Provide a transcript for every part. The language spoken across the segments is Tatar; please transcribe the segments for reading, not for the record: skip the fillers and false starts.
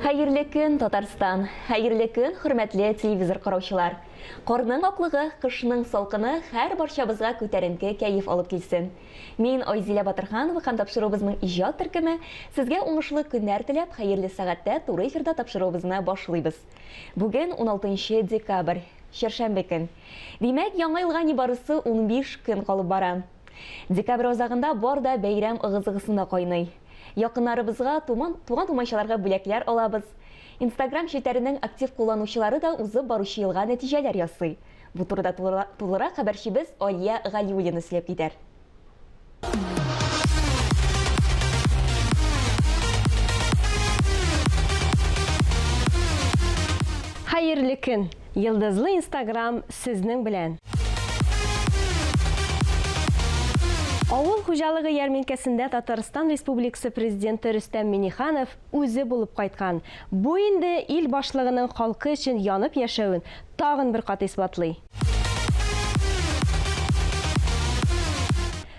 Хәерле көн, Татарстан! Хәерле көн, хөрмәтле телевизор караучылар! Карның аклыгы, кышның салкыны һәр барчабызга күтәренке кәеф алып килсен. Мин Айзилә Батырханова һәм тапшыруыбызның иҗат төркеме сезгә уңышлы көннәр теләп, хәерле сәгатьтә туры эфирда тапшыруыбызны башлыйбыз. Бүген 16 декабрь, чәршәмбе көн. Димәк, яңа елга нибарысы 15 көн калып бара. Декабрь азагында бар да бәйрәм ыгы-зыгысында кайный. Якыннарыбызга, туган-тумачаларга бүләкләр алабыз. Инстаграм челтәренең актив кулланучылары да узып баручы елга нәтиҗәләр ясый. Бу турыда тулырак хәбәрчебез Алия Галиуллина сөйләп китәр. Хәерле көн! Йолдызлы Инстаграм сезнең белән! Авыл хуҗалыгы ярминкәсендә Татарстан Республикасы Президенты Рөстәм Миңнеханов үзе булып кайткан. Бу инде ил башлыгының халкы өчен янып яшәвен тагын бер кат исбатлый.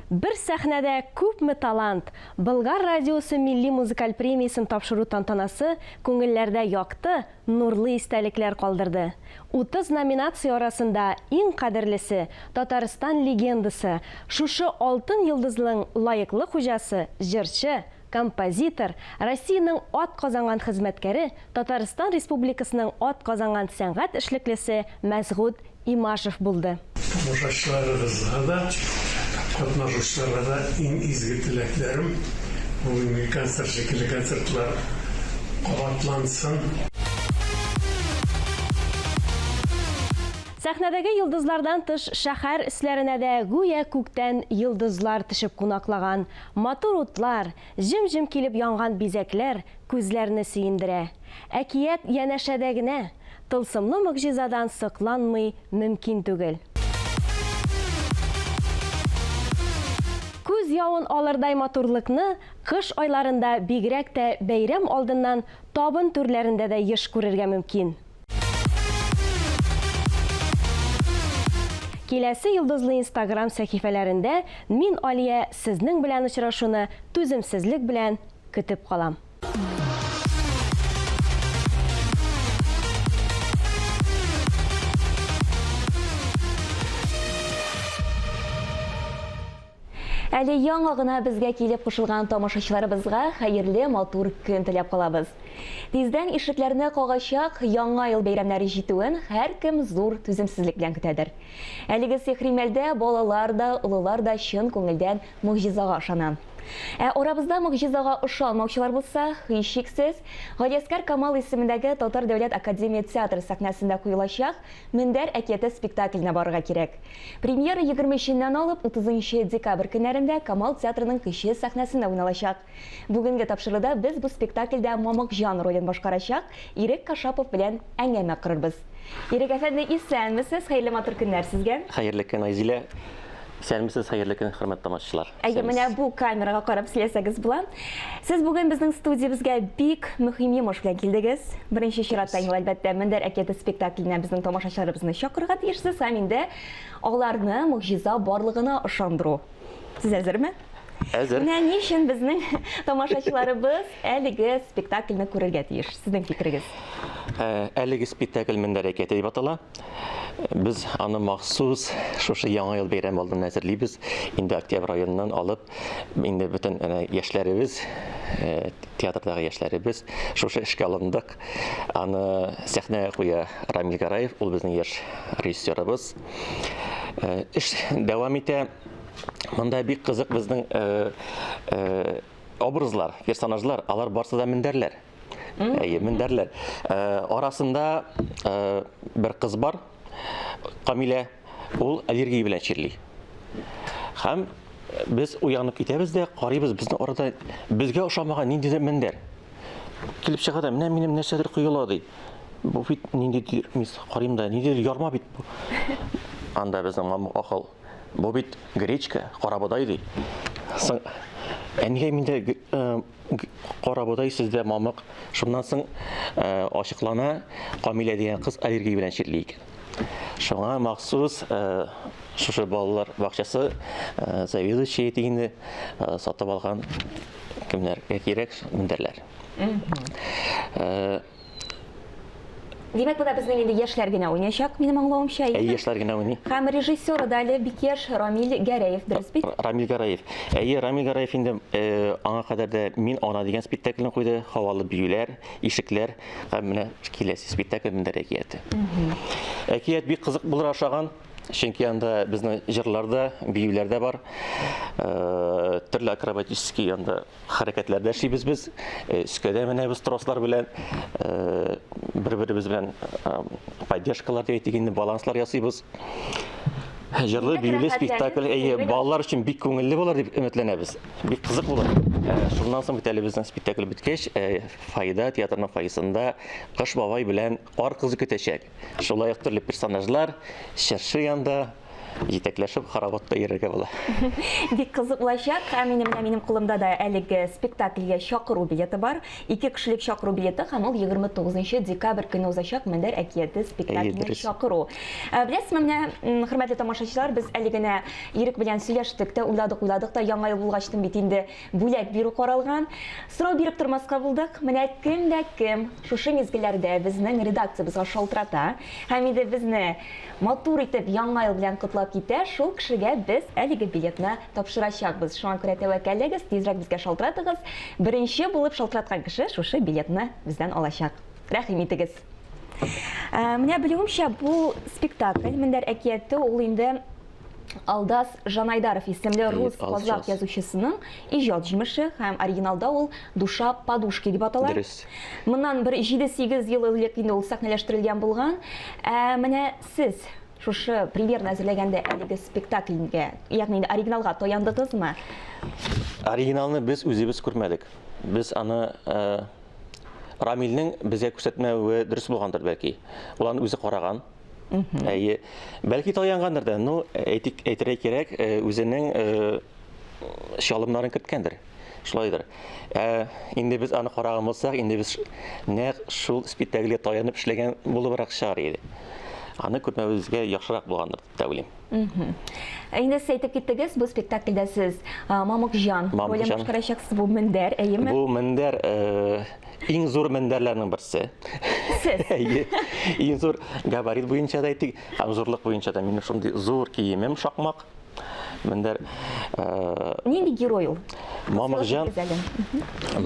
Бер сәхнәдә күпме талант! Болгар радиосы милли музыкаль премиясен тапшыру тантанасы күңелләрдә якты, нурлы истәлекләр калдырды. 30 номинация арасында иң кадерлесе, Татарстан легендасы, шушы алтын йолдызның лаеклы хуҗасы, җырчы, композитор, Россиянең атказанган хезмәткәре, Татарстан Республикасының атказанган сәнгать эшлеклесе Мәсгут Имашев булды. Тамашачыларыгызга да, катнашучыларга да иң изге теләкләрем, бүгенге концерт шикелле концертлар кабатлансын. Сәхнәдәге йолдызлардан тыш шәһәр өсләренә дә гүя күктән йолдызлар төшеп кунаклаган. Матур утлар, җем-җем килеп янган бизәкләр күзләрне сөендерә. Әкият янәшәдә генә. Тылсымлы могҗизадан сокланмый мөмкин түгел. Күз явын алырдай матурлыкны кыш айларында, бигрәк тә бәйрәм алдыннан табын түрләрендә дә еш күрергә мөмкин. Киләсе Йолдызлы Инстаграм сәхифәләрендә мин, Алия, сезнең белән очрашуны түземсезлек белән көтеп калам. Әле яңа гына безгә килеп кушылган тамашачыларыбызга хәерле матур көн теләп калабыз. Тиздән ишекләрне кагачак Яңа ел бәйрәмнәре җитүен һәркем зур түземсезлек белән көтәдер. Әлеге сихри мәлдә балалар да, олылар да чын күңелдән могҗизага ышана. Ә арабызда могҗизага ышанмаучылар булса, һичшиксез, Галиәсгар Камал исемендәге Татар дәүләт академия театры сәхнәсендә куелачак Мендәр әкияте спектакленә барырга кирәк. Премьера 23-ннән алып 30 декабрь көннәрендә Камал театрының кече сәхнәсендә уйналачак. Бүгенге тапшыруда без бу спектакльдә Мамыкҗан ролен башкарачак Ирек Кашапов белән әңгәмә корырбыз. Ирек әфәнде, исәнмесез, хәерле матур көннәр сезгә. Хәерле көн, Айзилә. Исәнмесез, хәерле көн, хөрмәтле тамашачылар. Әйе, менә бу камерага карап сөйләсәгез була. Сез бүген безнең студиябезгә бик мөһим йомыш белән килдегез. Беренче чиратта инде, әлбәттә, Мендәр әкияте спектакленә безнең тамашачыларыбызны чакырырга тиешсез һәм инде аларны могҗиза барлыгына ышандыру. Сез әзерме? Әзер. Менә ни өчен безнең тамашачыларыбыз әлеге спектакльне күрергә тиеш? Сезнең фикерегез? Әлеге спектакль Мендәр әкияте дип атала. Без аны махсус шушы Яңа ел бәйрәме алдыннан әзерлибез. Инде октябрь аеннан алып, инде бөтен яшьләребез, э, театрдагы яшьләребез шушы эшкә алындык. Аны сәхнәгә куя Рамил Гараев, ул безнең яшь режиссерыбыз. Э, эш дәвам итә. Монда бик кызык безнең э, образлар, персонажлар, алар барсы да мендәрләр. Әйе, мендәрләр. Э, арасында э, бер кыз бар, Камилә, ул аллергия белән чирли. Һәм без уянып китәбез дә, карыйбыз, безнең арада безгә ошамаган ниндидер мендәр. Килеп чыга да, менә минем нәрсәдер коела ди. Бу бит ниндидер, мин карыйм да, ниндидер ярма бит бу. Анда безнең мамык акыл. Бу бит гречка, карабодай ди. Соң, ә нигә миндә э, Карабодай сездә мамык. Шуннан соң э, ачыклана, Камилә дигән кыз аллергия белән чирли икән. Шуңа махсус э, шушы балалар бакчасы э, заведующие дигәнне сатып алган кемнәргә кирәк мендәрләр. Э, Димәк, монда безнең инде яшьләр генә уйнаячак, минем аңлавымча. Әйе, яшьләр генә уйный. Һәм режиссеры да әле бик яшь Рамил Гәрәев, дөрес бит? Рамил Гәрәев. Әйе, Рамил Гәрәев инде э, аңа кадәр дә Мин ана дигән спектакльне куйды, Һавалы биюләр, ишекләр һәм менә киләсе спектакль Мендәр әкияте. Әкият бик кызык булыр ашаган. Чөнки анда безнең җырлар да, биюләр дә бар. Э, төрле акробатический анда хәрәкәтләр дә эшлибез без. Э, өскә дә менәбез трослар белән, э, бер-беребез белән поддержкалар дип әйтик инде, баланслар ясыйбыз. Җырлы, биюле спектакль, әйе, балалар өчен бик күңелле булыр дип өметләнәбез. Бик кызык булыр. Шуннан соң бит әле безнең спектакль беткәч, Файда театрының фойесында Кыш бабай белән Кар кызы көтәчәк. Шулай ук төрле персонажлар чыршы янында җитәкләшеп хороводта йөрергә була. Бик кызык булачак. Һәм инде менә минем кулымда да әлеге спектакльгә чакыру билеты бар. Ике кешелек чакыру билеты һәм ул 29 декабрь көне узачак Мендәр әкияте спектакленә чакыру. Ә, беләсезме, менә, хөрмәтле тамашачылар, без әле генә Ирек белән сөйләштек тә, уйладык, уйладык та, яңа ел булгачтын бит инде Бүләк бирү каралган. Сорау биреп тормаска булдык. Менә кем дә кем шушы мизгелләрдә безнең редакциябезгә шалтырата һәм инде безне матур итеп Яңа ел белән котлап китә, шул кешегә без әлеге билетны тапшырачакбыз. Шуңа күрә тәвәккәлләгез, тизрәк безгә шалтыратыгыз. Беренче булып шалтыраткан кеше шушы билетны бездән алачак. Рәхим итегез. Ә, менә белүемчә, бу спектакль Мендәр әкияте ул инде Алдас Жанайдаров исемле рус казак язучысының иҗат җимеше һәм оригиналда ул Душа подушки дип атала. Дөрес. Моннан бер 7-8 ел элек инде ул сәхнәләштерелгән булган. Ә менә сез шушы премьерны әзерләгәндә әлеге спектакльгә, ягъни инде оригиналга таяндыгызмы? Оригиналны без үзебез күрмәдек. Без аны э, Рамилнең безгә күрсәтмәве дөрес булгандыр бәлки. Ул аны үзе караган. Әйе. Бәлки таянгандыр да, ну, әйтик, әйтергә кирәк, э, үзенең э, чалымнарын керткәндер. Шулайдыр. Ә инде без аны караган булсак, инде без нәкъ шул спектакльгә таянып эшләгән булыбрак чыгар иде. Аны күрмәвебезгә яхшырак булгандыр дип тә уйлыйм. Ә инде сез әйтеп киттегез, бу спектакльдә сез Мамыкҗан ролен башкарачаксыз, бу мендәр, әйеме? Бу мендәр э, иң зур мендәрләрнең берсе. Сез? Әйе. Иң зур габарит буенча да әйтик, һәм зурлык буенча да минем шундый зур киемем шакмак. Мендәр э, Нинди герой ул? Мамыкҗан.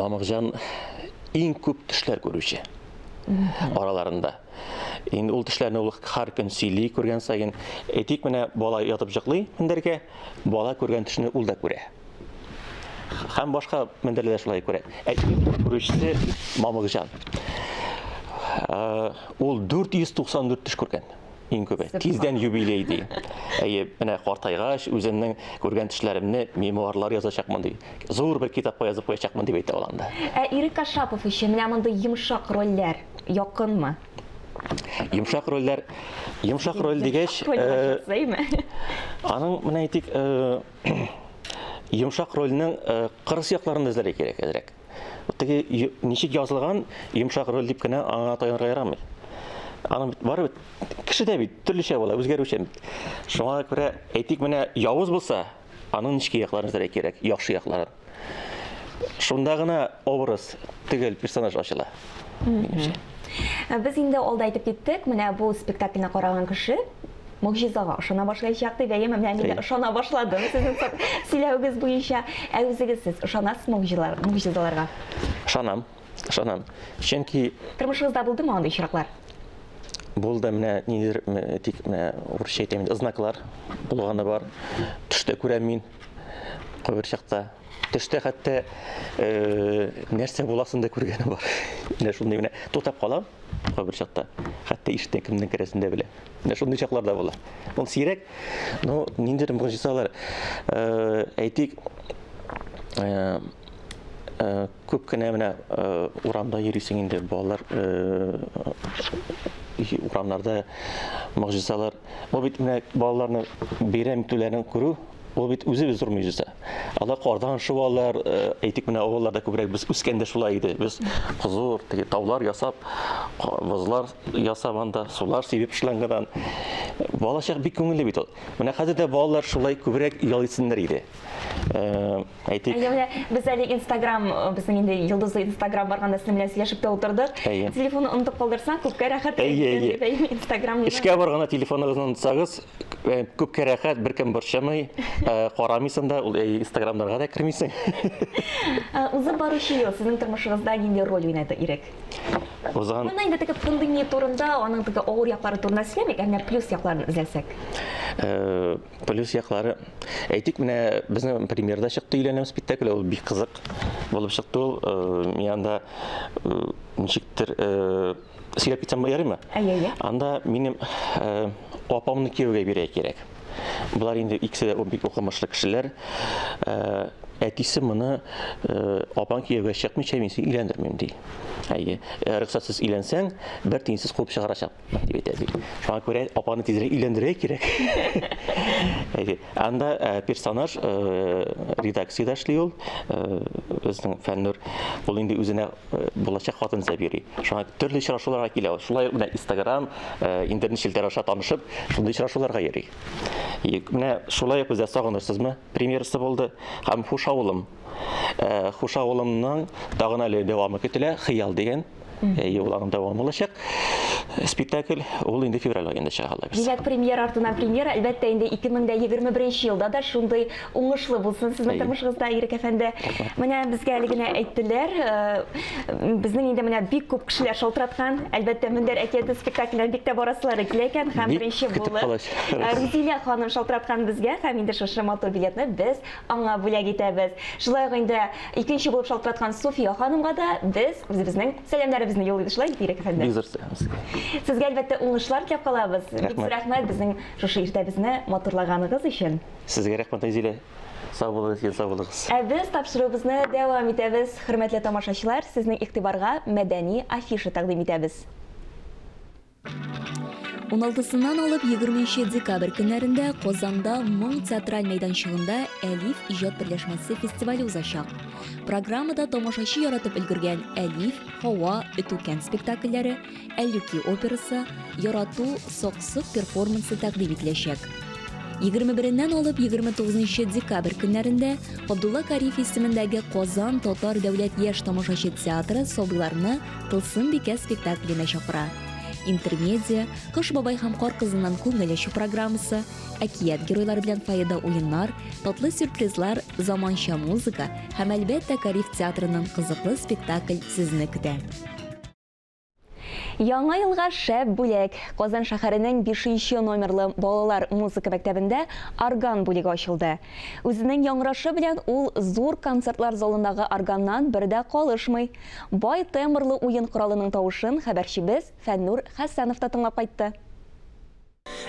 Мамыкҗан иң күп төшләр күрүче араларында. Инде ул төшләрне ул һәр көн сөйли, күргән саен. Әйтик, менә бала ятып җыклый мендәргә, бала күргән төшне ул да күрә. Һәм башка мендәрләр дә шулай күрә. Ә иң күрүчесе Мамыкҗан. Э, ул 494 төш күргән. Иң күбе. Тиздән юбилей ди. Әйе, менә картайгач, үземнең күргән төшләремне мемуарлар язачакмын ди. Зур бер китапка язып куячакмын дип әйтә ул анда. Ә Ирек Кашапов өчен менә мондый йомшак рольләр якынмы? Йомшак рольләр, йомшак роль дигәч, э, аның менә әйтик, э, йомшак рольнең э, кырыс якларын эзләргә кирәк әзрәк. Теге ничек язылган йомшак роль дип кенә аңа таянырга ярамый. Аның бит барыбер кеше дә бит төрлечә була, үзгәрүчән бит. Шуңа күрә әйтик, менә явыз булса, аның нечкә якларын эзләргә кирәк, яхшы якларын. Шунда гына образ, төгәл персонаж ачыла. Минемчә. Без инде алда әйтеп киттек, менә бу спектакльне караган кеше могҗизага ышана башлаячак дип, әйеме? Менә мин дә ышана башладым сезнең сөйләвегез буенча. Ә үзегез сез ышанасызмы могҗизаларга? Ышанам, ышанам. Чөнки Тормышыгызда булдымы андый очраклар? Булды, менә ниндидер, тик менә урысча әйтәм инде, знаклар булганы бар. Төштә күрәм мин кайбер чакта. Төштә хәтта э, нәрсә буласын да күргәнем бар. Менә шундый менә туктап калам кайбер чакта. Хәтта ишектән кемнең керәсен дә беләм. Менә шундый чаклар да була. Ул сирәк, но ниндидер могҗизалар. Э, әйтик, э, э, күп кенә менә урамда йөрисең инде, балалар урамнарда могҗизалар. Бу бит менә балаларны бәйрәм итүләрен күрү, ул бит үзе бер зур могҗиза. Алар кардан шуалар, э, әйтик, менә авылларда күбрәк без үскәндә шулай иде. Без зур теге таулар ясап, бозлар ясап анда, сулар сибеп шлангадан. Балачак бик күңелле бит ул. Менә хәзер дә балалар шулай күбрәк ял итсеннәр иде. Э, әйтик. Әйе, менә без әле Инстаграм, э, безнең инде йолдызлы Инстаграм барганда сезнең белән сөйләшеп тә утырдык. Әйе. Телефонны онытып калдырсаң, күпкә рәхәт. Әйе, әйе. Инстаграмны. Эшкә барганда телефоныгызны онытсагыз, э, күпкә рәхәт, беркем борчымый, э, карамыйсың да, ул Инстаграмнарга да кермисең. Узып баручы ел сезнең тормышыгызда нинди роль уйнады, Ирек? Узган. Менә инде теге пандемия турында, аның теге авыр яклары турында сөйләмик, ә менә плюс якларын эзләсәк. Плюс яклары. Әйтик, менә безнең премьерда чыкты Өйләнәм спектакле, ул бик кызык булып чыкты ул. Э, мин анда э, ничектер э, сөйләп китсәм ярыймы? Әйе, әйе. Анда минем апамны кияүгә бирә кирәк. Болар инде икесе дә бик укымышлы кешеләр. Әтисе моны апаң кияүгә чыкмыйча мин сине өйләндермим ди. Әйе. Рөхсәтсез өйләнсәң, бер тиенсез куып чыгарачак. Дип әйтә ди. Шуңа күрә апаны тизрәк өйләндерергә кирәк. Әйе. Анда э, персонаж э, редакциядә эшли ул. Э, безнең Фәннур ул инде үзенә булачак хатын эзләп йөри. Шуңа төрле очрашуларга килә ул. Шулай ук менә Инстаграм, интернет челтәре аша танышып, шундый очрашуларга йөри. Менә шулай ук бездә Сагынырсызмы премьерасы булды һәм Хуш авылым. Хуш авылымның тагын әле дәвамы көтелә, Хыял дигән. Әйе, ул аның дәвамы булачак. Спектакль ул инде февраль аенда чыга ала. Димәк, премьера артыннан премьера, әлбәттә, инде 2021 елда да шундый уңышлы булсын сезнең тормышыгызда, Ирек әфәнде. Менә безгә әле генә әйттеләр, э, безнең инде менә бик күп кешеләр шалтыраткан. Әлбәттә, Мендәр әкияте спектакленә бик тә барасылары килә икән һәм беренче булып э, Рузилә ханым шалтыраткан безгә һәм инде шушы матур билетны без аңа бүләк итәбез. Шулай ук инде икенче булып шалтыраткан Суфия ханымга да без үзебезнең сәламнәребезне юллыйбыз. Шулай бит, Ирек әфәнде? Бик зур сәлам сезгә. Сезгә, әлбәттә, уңышлар теләп калабыз. Бик зур рәхмәт безнең шушы иртәбезне матурлаганыгыз өчен. Сезгә рәхмәт, Айзилә. Сау булыгыз, сау булыгыз. Ә без тапшыруыбызны дәвам итәбез. Хөрмәтле тамашачылар, сезнең игътибарга мәдәни афиша тәкъдим итәбез. 16-сыннан алып 20 декабрь көннәрендә Казанда Моң театраль мәйданчыгында Әлиф иҗат берләшмәсе фестивале узачак. Программада тамашачы яратып өлгергән Әлиф, Һава, Өтүкән спектакльләре, Әллүки операсы, Ярату, Саксык перформансы тәкъдим ителәчәк. 21-ннән алып 29 декабрь көннәрендә Габдулла Кариев исемендәге Казан татар дәүләт яшь тамашачы театры сабыйларны Тылсымбикә спектакленә чакыра. Интермедиа, Кыш бабай һәм Кар кызыннан күңел ачу программасы, әкият геройлары белән фойеда уеннар, татлы сюрпризлар, заманча музыка һәм, әлбәттә, Кариев театрының кызыклы спектакль сезне көтә. Яңа елга шәп бүләк! Казан шәһәренең бишенче номерлы балалар музыка мәктәбендә орган бүлеге ачылды. Үзенең яңгырашы белән ул зур концертлар залындагы органнан бер дә калышмый. Бай тембрлы уен коралының тавышын хәбәрчебез Фәннур Хәсәнов та тыңлап кайтты.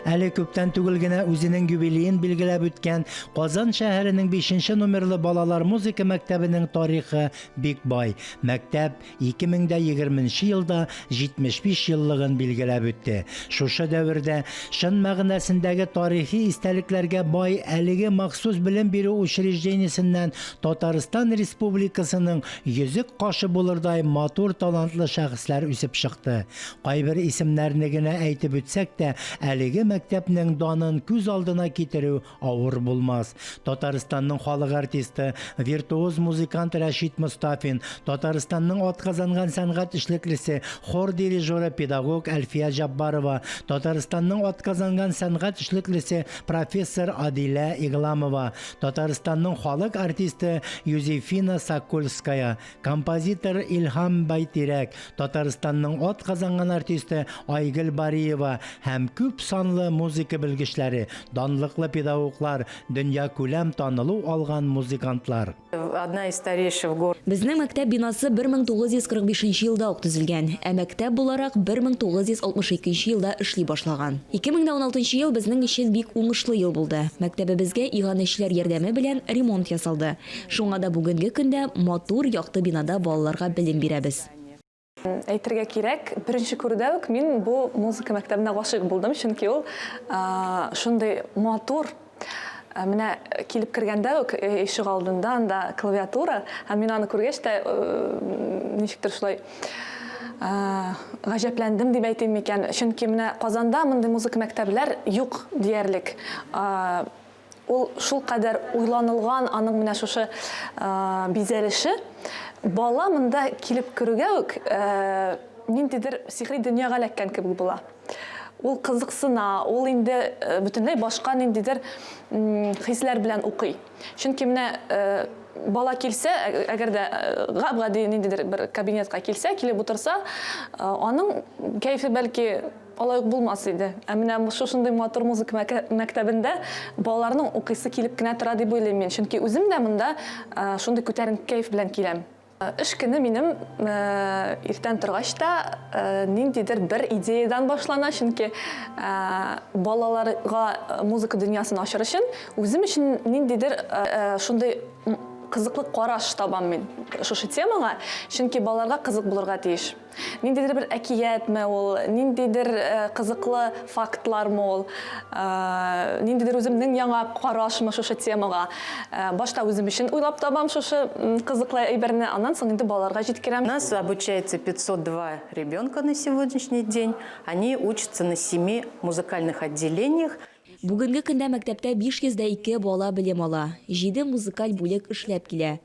Әле күптән түгел генә үзенең юбилеен билгеләп үткән Казан шәһәренең бишенче номерлы балалар музыка мәктәбенең тарихы бик бай. Мәктәп 2020 нче елда 75 еллыгын билгеләп үтте. Шушы дәвердә чын мәгънәсендәге тарихи истәлекләргә бай әлеге махсус белем бирү учреждениесеннән Татарстан Республикасының йөзек кашы булырдай матур талантлы шәхесләр үсеп чыкты. Кайбер исемнәрне генә әйтеп үтсәк тә, әлеге мәктәпнең данын күз алдына китерү авыр булмас. Татарстанның халык артисты, виртуоз музыкант Рәшит Мостафин, Татарстанның атказанган сәнгать эшлеклесе, хор дирижеры, педагог Әлфия Җаббарова, Татарстанның атказанган сәнгать эшлеклесе, профессор Адилә Игламова, Татарстанның халык артисты Юзефина Сокольская, композитор Илһам Байтирәк, Татарстанның атказанган артисты Айгөл Бариева һәм күп санлы музыка белгечләре, данлыклы педагоглар, дөньякүләм танылу алган музыкантлар. Одна из старейших в городе. Безнең мәктәп бинасы 1945 нче елда ук төзелгән, ә мәктәп буларак 1962 елда эшли башлаган. 2016 нчы ел безнең өчен бик уңышлы ел булды. Мәктәбебезгә иганәчеләр ярдәме белән ремонт ясалды. Шуңа да бүгенге көндә матур, якты бинада балаларга белем бирәбез. Әйтергә кирәк, беренче күрүдә үк мин бу музыка мәктәбенә гашыйк булдым, чөнки ул шундый матур. Менә килеп кергәндә үк ишегалдында анда клавиатура, һәм мин аны күргәч тә ничектер шулай гаҗәпләндем дип әйтим микән. Чөнки менә Казанда мондый музыка мәктәпләр юк диярлек. Ул шулкадәр уйланылган, аның менә шушы бизәлеше. Бала монда килеп керүгә үк ниндидер сихри дөньяга эләккән кебек була. Ул кызыксына, ул инде бөтенләй башка ниндидер хисләр белән укый. Чөнки менә бала килсә, әгәр дә гап-гади ниндидер бер кабинетка килсә, килеп утырса, аның кәефе бәлки алай ук булмас иде. Ә менә шушындый матур музыка мәктәбендә балаларның укыйсы килеп кенә тора дип уйлыйм мин. Чөнки үзем дә монда шундый күтәренке кәеф белән киләм. Эш көне минем иртән торгач та ниндидер бер идеядан башлана, чөнки балаларга музыка дөньясын ачыр өчен үзем өчен ниндидер шундый кызыклы караш табам мин шушы темага, чөнки балаларга кызык булырга тиеш. Ниндидер бер әкиятме ул, ниндидер кызыклы фактлармы ул, ниндидер үземнең яңа карашмы шушы темага. Башта үзем өчен уйлап табам шушы кызыклы әйберне, аннан соң инде балаларга җиткерәм. У нас обучается 502 ребенка на сегодняшний день. Они учатся на семи музыкальных отделениях. Бүгенге көндә мәктәптә 502 бала белем ала, җиде музыкаль бүлек эшләп килә.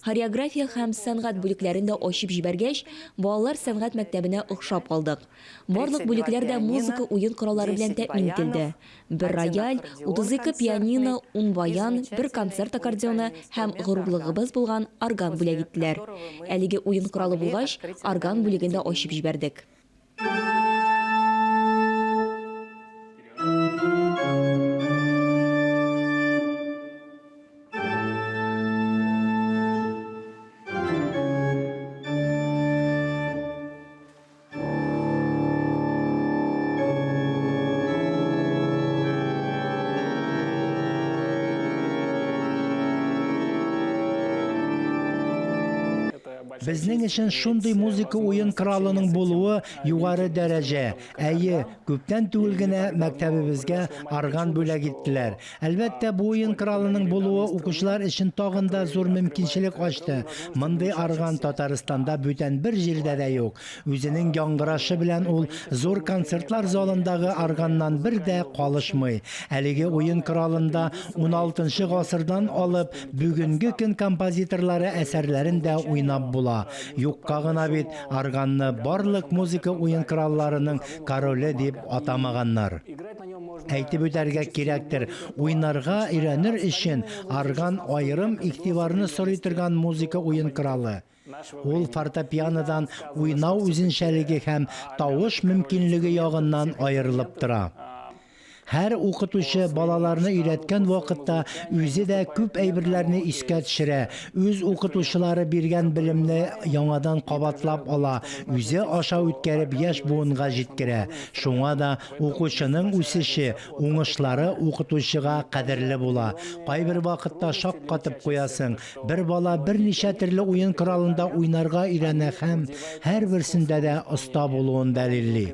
Хореография һәм сәнгать бүлекләрен дә ачып җибәргәч, балалар сәнгать мәктәбенә охшап калдык. Барлык бүлекләр дә музыка уен кораллары белән тәэмин ителде. Бер рояль, 32 пианино, ун баян, бер концерт аккордеоны һәм горурлыгыбыз булган орган бүләк иттеләр. Әлеге уен коралы булгач, орган бүлеген дә ачып җибәрдек. Безнең өчен шундый музыка уен коралының булуы югары дәрәҗә. Әйе, күптән түгел генә мәктәбебезгә орган бүләк иттеләр. Әлбәттә, бу уен коралының булуы укучылар өчен тагын да зур мөмкинчелек ачты. Мондый орган Татарстанда бүтән бер җирдә дә юк. Үзенең яңгырашы белән ул зур концертлар залындагы органнан бер дә калышмый. Әлеге уен коралында уналтынчы гасырдан алып бүгенге көн композиторлары әсәрләрен дә уйнап була. Юкка гына бит органны барлык музыка уен коралларының короле дип атамаганнар. Әйтеп үтәргә кирәктер, уйнарга өйрәнер өчен орган аерым игътибарны сорый торган музыка уен коралы. Ул фортепианодан уйнау үзенчәлеге һәм тавыш мөмкинлеге ягыннан аерылып тора. Һәр укытучы балаларны өйрәткән вакытта үзе дә күп әйберләрне искә төшерә, үз укытучылары биргән белемне яңадан кабатлап ала, үзе аша үткәреп яшь буынга җиткерә. Шуңа да укучының үсеше, уңышлары укытучыга кадерле була. Кайбер вакытта шаккатып куясың, Бер бала берничә төрле уен коралында уйнарга өйрәнә һәм һәрберсендә дә оста булуын дәлилли.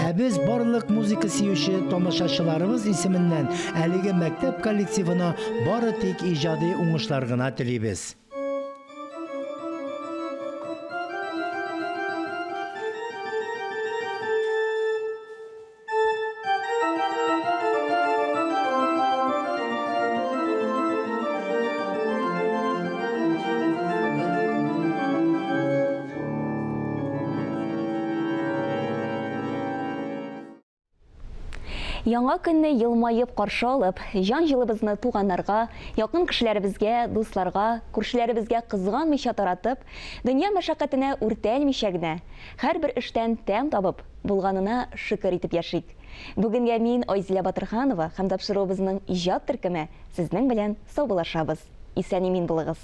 Ә без барлык музыка сөюче тамашачыларыбыз исеменнән әлеге мәктәп коллективына бары тик иҗади уңышлар гына телибез. Яңа көнне елмаеп каршы алып, җан җылыбызны туганнарга, якын кешеләребезгә, дусларга, күршеләребезгә кызганмыйча таратып, дөнья мәшәкатенә үртәлмичә генә, һәрбер эштән тәм табып, булганына шөкер итеп яшик. Бүгенгә мин, Айзилә Батырханова һәм тапшыруыбызның иҗат төркеме сезнең белән саубуллашабыз. Исән-имин булыгыз!